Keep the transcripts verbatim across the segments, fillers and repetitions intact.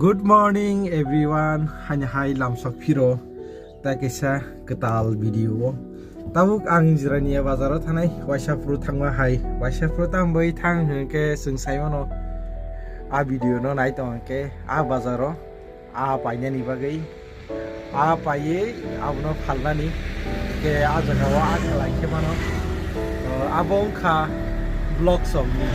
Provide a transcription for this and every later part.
Good morning everyone, haini hai lamsok phiro ta kaisa kwtal video o. Tabuk ang Jirania bazar o thanai, waisa phuru thangma hai, waisa phuru tamo bai thang hwnkhe chwng sai mano. A video no nai tong hwnkhe a bazar o a painani bagwi, a paiwi abono phalnani, hwnkhe a jaga o a khlai khe mano. Uh, abo wngkha Block Shop ni,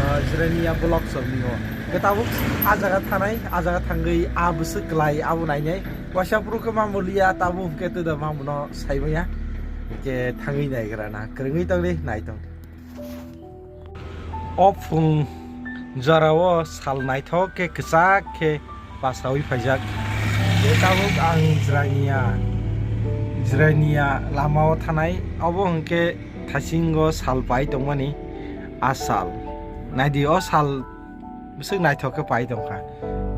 uh, Jirania Block Shop ni o. Hwnkhe tabuk a jaga thanai, a jaga thangwi a bwswk klai abo nainai. Waisa phuru khe mambo liya, tabuk hwnkhe twda mambo no sai manya. Hwnkhe thangwi naigra na, kwrwngwi tongdi, nai tongdi. O phung jorao sal naithok khe kwchak khe basaui phaijak. Tei tabuk ang Jirania, Jirania lama o thanai, obo hwnkhe thaisingo sal pai tongmani a sal. Naidi o sal bwswk naithok khe pai tongkha.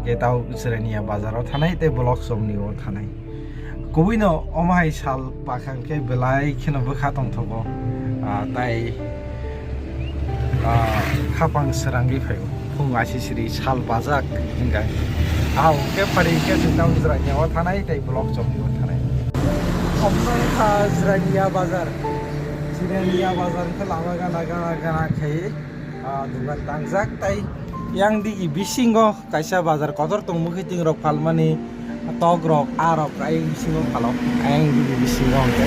Hwnkhe tabuk Jirania bazar o thanai tei Block Shop ni o thanai. Kubui no omo hai sal pakha hwnkhe belai kheno bwkha tongthogo. Ah, tai, ah, khapang srangwi phaio. Phung aisisiri sal bajak hwnkha. Ah, hwnkhe phari hwnkhe chwng tabuk Jirania o thanai tei Block Shop ni o thanai. Omo wngkha Jirania bazar. Jirania bazar hwnkhe lama gana gana gana khai, ah, dukan tangjak tai. Yang digi bisingo kaisa bazar kotor tongo, mwkhwtwng rok phalmani, tok rok, a rok ayang bisingo phalo, ayang digi bisingo hwnkhe,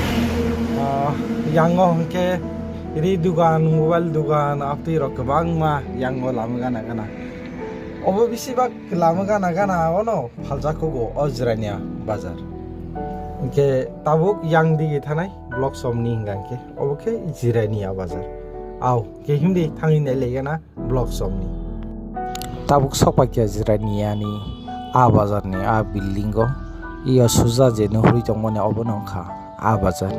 ah, yango hwnkhe ri dugan, mobile dugan, aptwi rok kwbangma yango lama gana gana. Obo bisi bak lama gana gana ono phaljak kho o Jirania bazar. Hwnkhe tabuk yang digi thanai Block Shop ni hwnkha hwnkhe obo khe Jirania bazar. Au, khe himdi thangwi nai lai gana Block Shop ni. Tabuk sokpaikha Jirania ni a bazar ni a building o. Iyo suja je nuhuri tongmani obo no wngkha a bazar.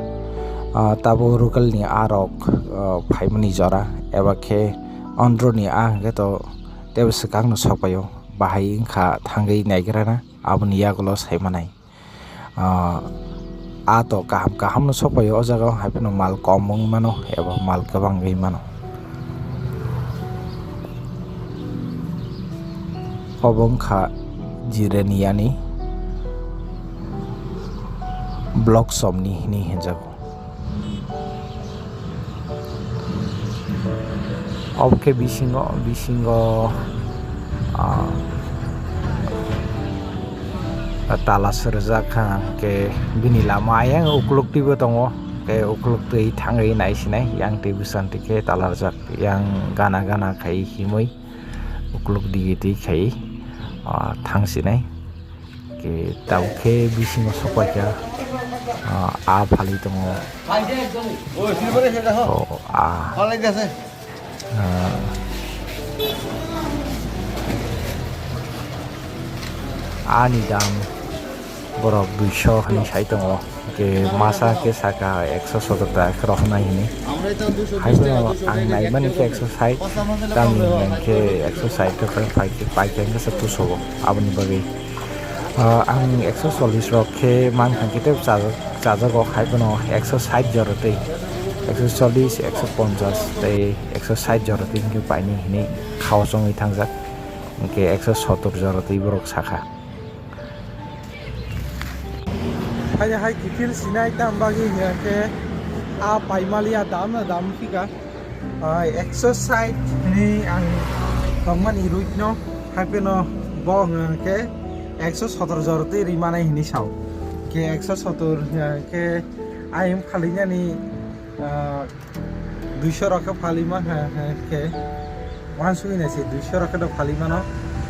Ah, tabuk rukalni a rok, ah, phaimani jora eba khe ondroni a hwnkhe to teibo swkang no sokpaio. Bahai wngkha thangwi naigrana aboni yagulo saimanai. Ah, a to kaham kaham no sokpaio o jaga o, hai phano mal kom wngwi mano eba mal kwbang wngwi mano. Obo wngkha Jirania ni Block Shop ni hinwi hinjago. Obo khe bisingo, bisingo, ah, tala srwjak kha, hwnkhe bini lama ayang ukluk twibo tongo, tei ukluk twi thangwi naisinai, yang twi bwskango twi khe tala rwjak, yang gana gana khai himwi ukluk digi twi khai, ah, thangsinai. Ke tabuk khe bisingo sokpaikha, ah, a phalwi tongo. O, a. Ah. Ani dam borok duiso hinwi sai tongo. Ke masa ke saka ekso sotor ta khe rohornai hinwi. Hai phano ang naimani khe ekso sait, tamni hwnkhe ekso sait khe pai, pai, pai khe wngkha se tusogo aboni bagwi. Ah, ang ekso chollish rok khe mankha khe tei chajak, chajago, hai phano ekso sait jora tei ekso chollish, ekso ponchash tei ekso sait jora tei hwnkhe painai hinwi khao chongwi thangjak. Hwnkhe ekso sotor jora tei borok sakha. Haini hai kiphil sinai tam bagwi hwnkhe a paimaliya dam no dam phika. Ah, ekso sait hinwi ang tongmani rwino, hai phano bo hwnkhe ekso sotor jora twi rwi manai hinwi sao. Khe ekso sotor hwnkhe ayang phalinani, ah, duiso rok khe phalwi mankha, hwnkhe uansugwi nai se duiso rok khe do phalwi mano.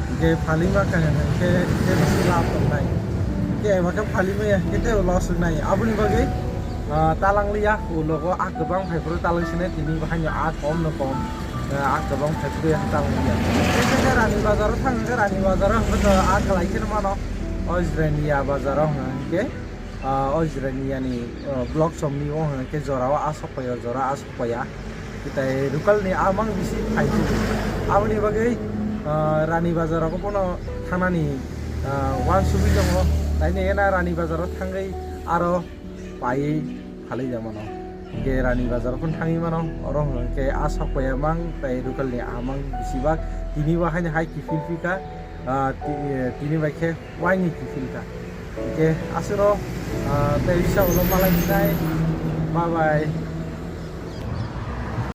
Hwnkhe phalwi mankha hwnkhe tei bisi lab tongnai. Hwnkhe eba khe phalwi maya hwnkhe tei loss wngnai. Aboni bagwi, ah, talang liya, ulo go a kwbang phai phuru talang sine tini bo haino a kom no kom, ah, a kwbang phai phuru yang talang liya. Tei khe Rani Bazar o thang khe Rani Bazar o hwnkhe to a kwlai kheno mano. O Jirania Bazar o hwnkhe, ah, o Jirania ni, ah, Block Shop ni o hwnkhe jora o a sok phaio, jora a sok phaiya. Tei rukalni amang bisi phaithugo. Aboni bagwi, ah, Rani Bazar o phano thanani, ah, uansugwi tongo. Taini ena Rani Bazar o thangwi aro paiwi phalwi da mano. Hwnkhe Rani Bazar o phano thangwi mano. Oro hwnkhe a sok phaiya mang tei rukalni amang bisi bak tini bo haino hai kiphil phika. Ah, ti-, eh, tini bai khe waini kiphilkha. Hingkhe aswkno, ah, tei risa ulo malai wngnai. Bye bye.